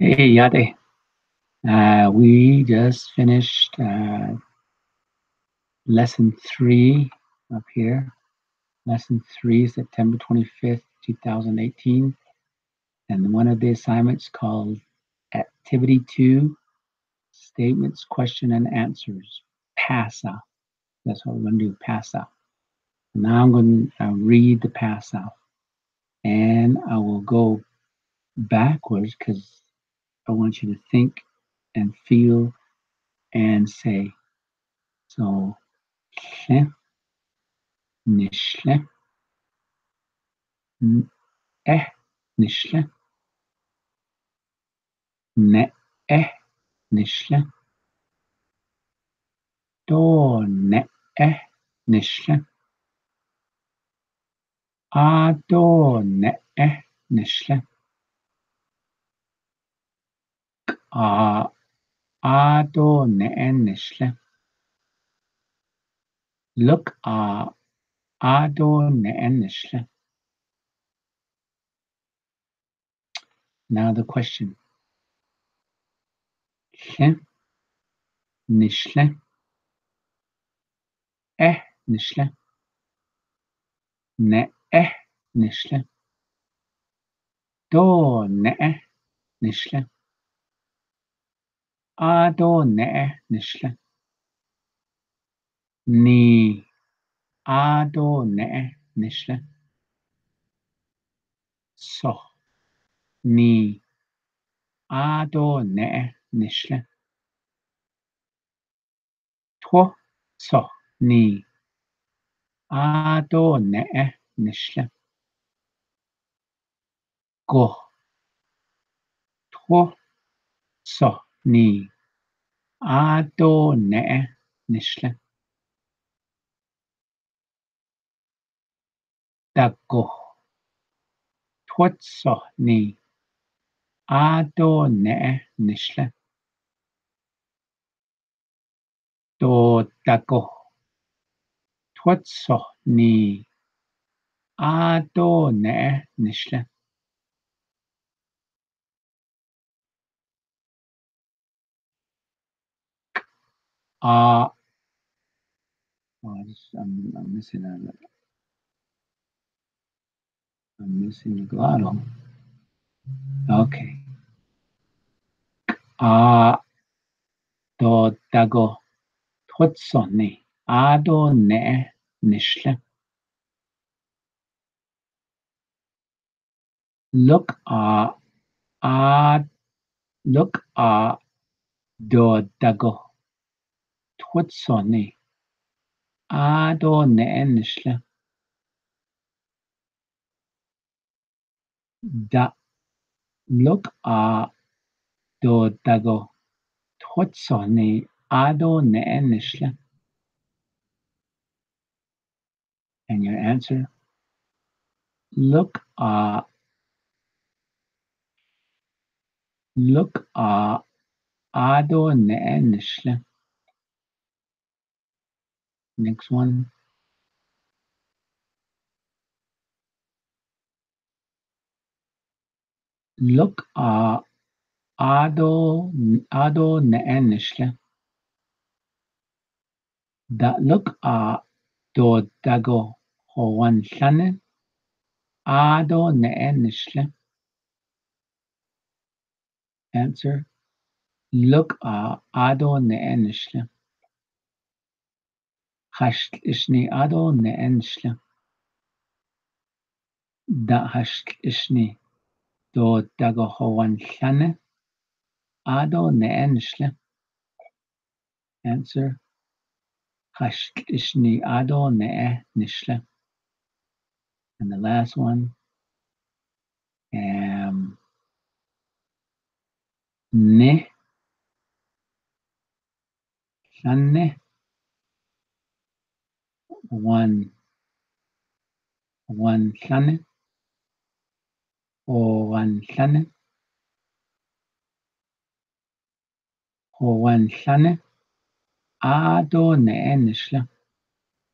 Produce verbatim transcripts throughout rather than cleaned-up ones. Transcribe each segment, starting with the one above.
Hey, Yate. Uh, we just finished uh, lesson three up here. Lesson three, September twenty-fifth, two thousand eighteen. And one of the assignments called Activity two, Statements, Question and Answers. Pass out. That's what we're going to do, pass out. Now I'm going to uh, read the pass out. And I will go backwards because I want you to think and feel and say. So, hle, ni shle, n-, eh, ni shle, ne, eh, ni shle, do, ne, eh, ni shle, a, do, ne, eh, ni shle. A, a, do, ne, eh, ni shle. Lok a, a, do, ne, eh, ni shle. Now the question. Hle, ni shle, eh, ni shle, ne, eh, ni shle, do, ne, eh, ni shle, a, do, ne, eh, ni shle, ni, a, do, ne, eh, ni shle, so, ni, a, do, ne, eh, ni shle, to, so, ni, a, do, ne, eh, ni shle, ko, to, so, ni, a, do, ne, eh, ni shle, da, ko, to, so, ni, a, do, ne, eh, ni shle, do, da, ko, to, so, ni, a, do, ne, eh, ni shle, a, oh, this, I'm, I'm missing a, I'm missing a glottal. Okay. A, do, da, ko, to, so, ni, a, do, ne, eh, ni shle, lok a, a, lok a, do, da, ko, to, so, ni, a, do, ne, eh, ni shle, da, lok a, do, da, ko, to, so, ni, a, do, ne, eh, ni shle. And your answer? Lok a, lok a, a, do, ne, eh, ni shle. Next one. Lok a, a, do, a, do, ne, eh, ni shle, da, lok a, do, da, ko, ho, wan, shlane, a, do, ne, eh, ni shle. Answer. Lok a, a, do, ne, eh, ni shle. Hashtlishni, a, do, ne, eh, ni shle. Da, hashtlishni, do, da, ko, ho, wan, shlane, a, do, ne, eh, ni shle. Answer. Hashtlishni, a, do, ne, eh, ni shle. And the last one. Um, ne, shlane, wan, wan, shlane, o, wan, shlane, ho, wan, shlane, a, do, ne, eh, ni shle.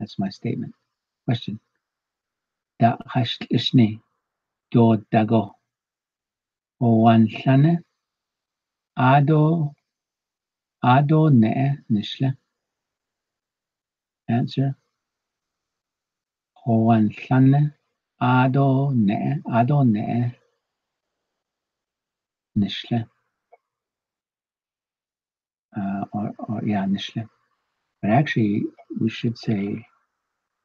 That's my statement. Question. Da, hashtlishni, do, da, ko, ho, wan, shlane, Ado, ado ne e nishle. Answer. Howan hlan ne. Ado ne e, ado ne e nishle. Uh, or, or, yeah, nishle. But actually, we should say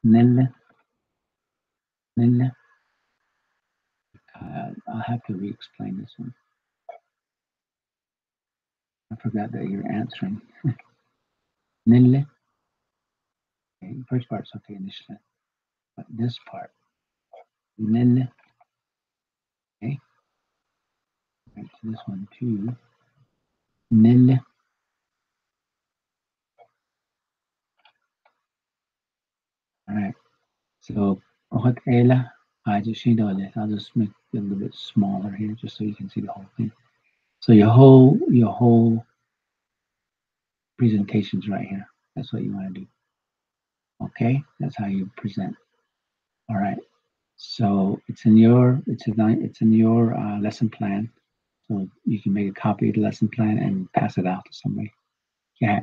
nille. Nille. Uh, I'll have to re-explain this one. I forgot that you're answering. Nille. Okay, first part's okay, nishle. But this part, nille. Okay. Right, so this one too. Nille. All right. So, ohot ela, I just, you know, I'll just make it a little bit smaller here just so you can see the whole thing. So your whole, your whole presentation's right here. That's what you wanna do. Okay, that's how you present. All right. So it's in your, it's in, it's in your, uh, lesson plan. So you can make a copy of the lesson plan and pass it out to somebody. Yeah,